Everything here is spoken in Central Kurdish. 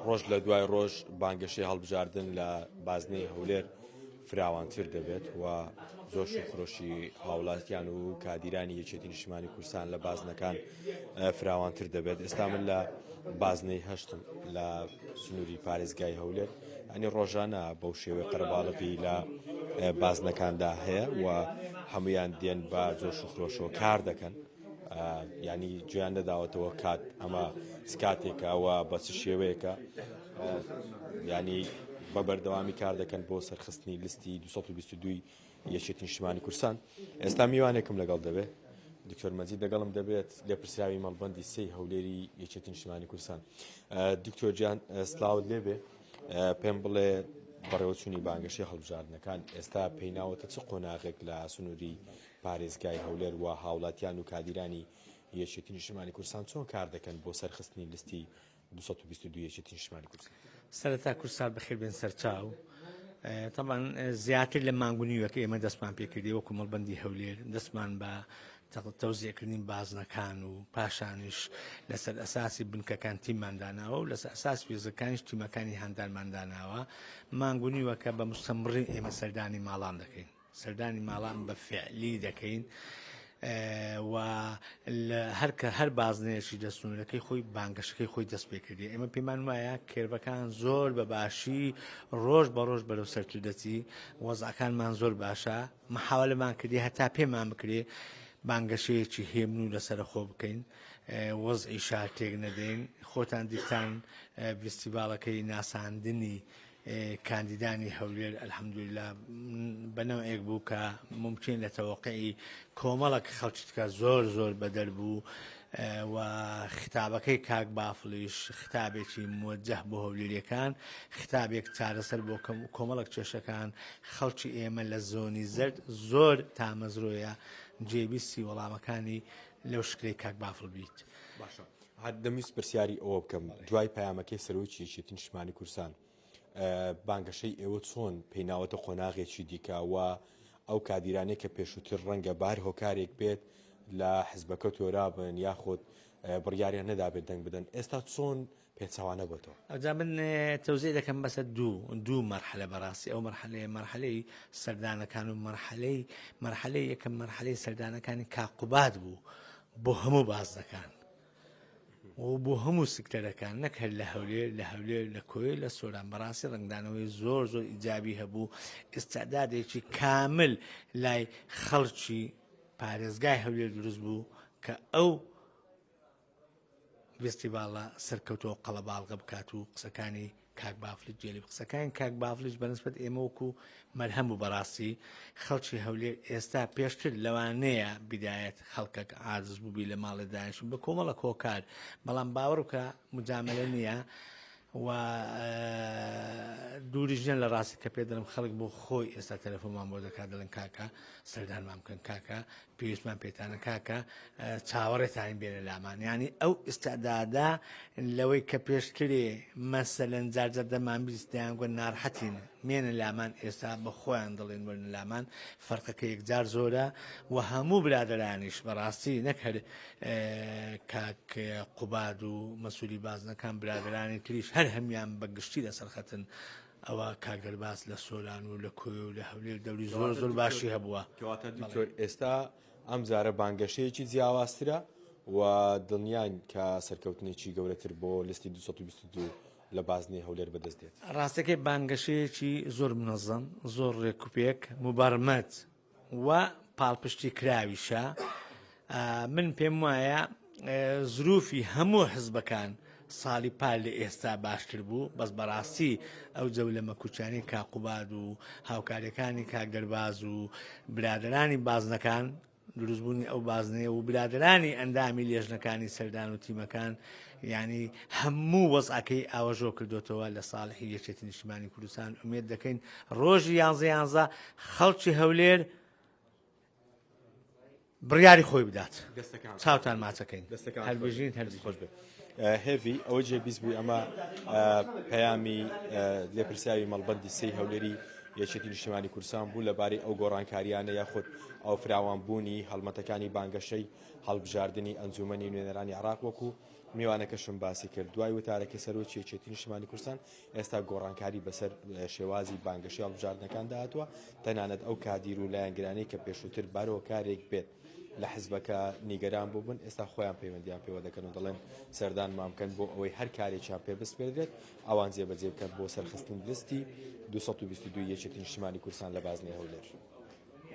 ڕۆژ لە دوای ڕۆژ بانگەشەی هەڵبژاردن لە بازنەی هەولێر فراوانتر دەبێت و جۆش و خرۆشی هاوڵاتیان و کادیرانی یەکێتی نیشتمانی کوردستان لە بازنەکان فراوانتر دەبێت. ئێستا من لە بازنەی هەشتم لە سنووری پارێزگای هەولێر ئەنی ڕۆژانە بەو شێوەی قەرەباڵغی لە بازنەکاندا هەیە و هەمویان دێن بە جۆش و خرۆشەوە کار دەکەن. ینی گوێیان نەداوەتەوە کات ئەمە چ کاتێکە و بە چ شێوەیەکە ینی بە بەردەوامی کار دەکەن بۆ سەرخستنی لیستی 222 یەکێتی نیشتمانی کوردستان ئێستا میوانێکم لەگەڵ دەبێت دکتۆر مەجید لەگەڵم دەبێت لێپرسراوی مەڵبەندی سێی هەولێری یەکێتی نیشتمانی کوردستان دکتۆر گیان سلااوت لێبێ پێم بڵێ بەڕێوەچوونی بانگەشەی هەڵبژاردنەکان ئێستا پێیناوەتە چ قۆناغێک لە سنووری پارێزگای هەولێر و هاوڵاتیان و کادیرانی یەکێتی نیشتمانی کوردستان چۆن کار دەکەن بۆ سەرخستنی لیستی 222 یەکێتی نیشتمانی کوردستان؟ سەرەتا کوردسات بەخێر بێن سەرچاو. تەبعەن زیاتر لە مانگ و نیوەکە ئێمە دەستمان پێکردی وەکو مەڵبەندی هەولێر دەستمان بە تەوزیعکردنی بازنەکان و پاشانیش لەسەر ئەساسی بنکەکان تیممان داناوە و لەسەر ئەساس وێزەکانیش تیمەکانی هاندانمان داناوە مانگ و نیوەکە بە مستەمڕی ئێمە سەردانی ماڵان دەکەین سەردانی ماڵان بە فعلی دەکەین و هەر کە هەر بازنەیەکی لە سنوورەکەی خۆی بانگەشەکەی خۆی دەست پێ کردی ئێمە پێمان وایە کێربەکان زۆر بە باشی ڕۆژ بە ڕۆژ بەرەو سەرتر دەچی وەزعەکانمان زۆر باشە محاولەمان کردی هەتا پێمان بکرێ بانگەشەیەکی هێمن و لەسەرخۆ بکەین وەزعی شار تێک نەدەین خۆتان دیتان ڤیستیڤاڵەکەی ناساندنی کاندیدانی هەولێر الحمدللە بە نەوعێک بوو کە مومکین لە تەوەقعی کۆمەڵک خەڵکی تکە زۆر زۆر بەدەر بوو و ختابەکەی کاک بافڵیش ختابێکی موجه بۆ هەولێریەکان ختابێک چارەسەر بۆ کۆمەڵک کێشەکان خەڵکی ئێمە لە زۆنی زەرد زۆر تامەزرۆیە جێبیستی وەڵامەکانی لەو شکلەی کاک بافڵ بیت. باشە هەر دەمویست پرسیاری ئەوە بکەم دوای پەیامەکەی سەرۆکی یەکێتی نیشتمانی کوردستان بانگەشەی ئێوە چۆن پێیناوەتە قۆناغێکی دیکە و ئەو کادیرانەی کە پێشووتر ڕەنگە بار هۆکارێک بێت لە حزبەکە تۆرابن یاخود بڕیاریان نەدابێت دەنگ بدەن ئێستا چۆن پێچەوانە بۆتەوە؟ ئەوجا من تەوزیع دەکەم بەسەر دوو دوو مەرحەلە بەڕاستی ئەو مەرحەلەیە مەرحەلەی سەردانەکان و مەرحەلەی مەرحەلەی یەکەم مەرحەلەی سەردانەکانی کاک قوباد بوو بۆ هەموو بازنەکان و بۆ هەموو سکتەرەکان نەک هەر لە هەولێر لە هەولێر لە کۆیە لە سۆران بەڕاستی ڕەنگدانەوەی زۆر زۆر ئیجابی هەبوو ئیستعدادێکی کامل لای خەڵکی پارێزگای هەولێر دروست بوو کە ئەو ڤیستیڤاڵە سەرکەوتووە قەڵەباڵغە بکات و قسەکانی کاک بافلیش جێلی قسەکانی کاک بافلیش بەنسبەت ئێمە وەکو مەرهەم بوو بەڕاستی خەڵکی هەولێر ئێستا پێشتر لەوانەیە بدایەت خەڵکەک عاجز بووبی لە ماڵێ دانیشتن بە کۆمەڵە کۆکار بەڵام باوەڕ بکە مجاملە نییە و دووریش نییە لە ڕاستی کە پێ دەڵێم خەڵک بۆ خۆی ئێستا تەلەفۆنمان بۆ دەکات دەڵێن کاکە سەردانمان بکەن کاکە پێویستمان پێتانە کاکە چاوەڕێتانین بێنە لامان یعنی ئەو ئیستعدادە لەوەی کە پێشترێ مەسەلەن جارجار دەمانبیست دەیانگوت ناڕەحەتین مێنە لامان ئێستا بە خۆیان دەڵێن وەرنە لامان فەرقەکە یەکجار زۆرە و هەموو برادەرانیش بەڕاستی نەک هەر کاک قوباد و مەسولی بازنەکان برادەرانی تریش هەر هەموان بە گشتی لەسەر خەتن ئەوە کاک دەرباز لە سۆران و لە کۆیە و لە هەولێر دەوری زۆر زۆر باشی هەبووە. کەواتە دکتۆر ئێستا ئەم جارە بانگەشەیەکی جیاوازترە و دڵنیاین کە سەرکەوتنێکی گەورەتر بۆ لیستی 222 لە بازنەی هەولێر بەدەست دێت. ڕاستەکەی بانگەشەیەکی زۆر منەزەم، زۆر ڕێکوپێک، موبەرمەج و پاڵپشتی کراویشە. من پێم وایە زروفی هەموو حزبەکان ساڵی پار لە ئێستا باشتر بوو بەس بەڕاستی ئەو جەولە مەکوچانی کاقوباد و هاوکاریەکانی کاک دەرباز و برادرانی بازنەکان دروستبوونی ئەو بازنەیە و برادرانی ئەندامی لێژنەکانی سەردان و تیمەکان یعنی هەموو وەزعەکەی ئاوەژۆ کردوتەوە لە ساڵحی یەکێتی نیشتمانی کوردستان ئومێد دەکەین ڕۆژی یانزە یانزە خەڵکی هەولێر بڕیاری خۆی بدات چاوتان ماچەکەین هەربژین هەر خۆش بێت. هێڤی ئەوە جێبیست بووی ئەمە پەیامی لێپرسراوی مەڵبەندی سێی هەولێری یەکێتی نیشتمانی کوردستان بوو لەبارەی ئەو گۆڕانکاریانە یاخود ئەو فراوانبوونی هەڵمەتەکانی بانگەشەی هەڵبژاردنی ئەنجومەنی نوێنەرانی عێراق وەکو. میوانەکەشم باسی کرد دوای وتارەکەی سەرۆکی یەکێتی نیشتمانی کوردستان ئێستا گۆڕانکاری بەسەر شێوازی بانگەشەی هەڵبژاردنەکاندا هاتووە، تەنانەت ئەو کادیر و لایەنگرانەی کە پێشووتر بارهۆکارێک بێت لە حزبەکە نیگەران بووبن ئێستا خۆیان پەیوەندیان پێوە دەکەن و دەڵێن سەردانمان بکەن بۆ ئەوەی هەر کارێکیان پێ بسپێردرێت ئەوان جێبەجێ بکەن بۆ سەرخستنی لیستی 222 یەکێتی نیشتمانی کوردستان لە بازنەی هەولێر.